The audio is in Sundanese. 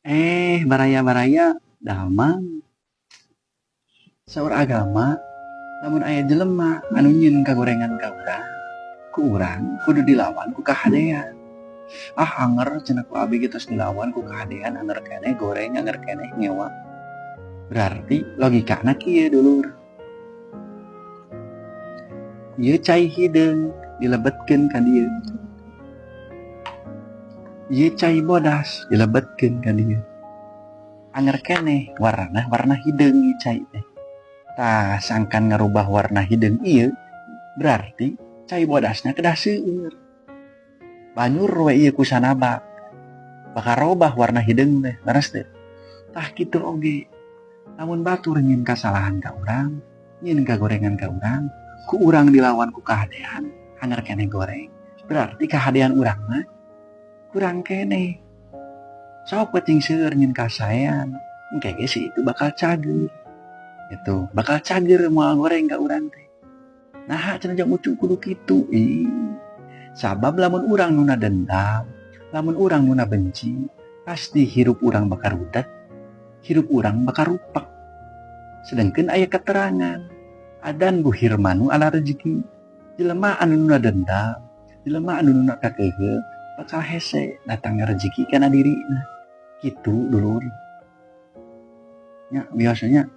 Eh, baraya-baraya damang. Saur agama, lamun aya jelema anu nyieun kagorengan ka urang, ku urang kudu dilawan ku kahadean. "Ah, anger," cenah, "ku abi ge tos dilawan ku kahadean, anger keneh goreng, anger keneh ngewa." Berarti logikana kieu, dulur. Ieu cai hideung dilebetkeun ka dieu. Ieu cai bodas dilebetkeun ka dieu. Anger keneh warna warna hideung ieu cai teh. Tah, sangkan ngarubah warna hideung ieu, berarti cai bodasna kedah seueur. Banyur we ieu ku sanaba. Bakal robah warna hideung teh, leres teu? Tah, kitu oge. Lamun batur nyieun kasalahan ka urang, nyieun kagorengan ka urang, ku urang dilawan ku kahadean, anger keneh goreng. Berarti kahadean urang mah kurang keneh. Sok we cing seueur nyieun kasaean, engke ge si itu bakal cager. Gitu, bakal cager, moal goreng ka urang teh. "Naha," cenah, "Jang Ucu kudu kitu?" Ih, sabab lamun urang nuna dendam, lamun urang nuna benci, pasti hirup urang bakal rudet, hirup urang bakal rupak. Sedangkan aya keterangan, adan hirmanu ala rezeki. Jelema anu nuna dendam, jelema anu nuna kakeuheul, bakal hese datangnya rezeki kana dirina. Gitu, dulur. Ya, biasanya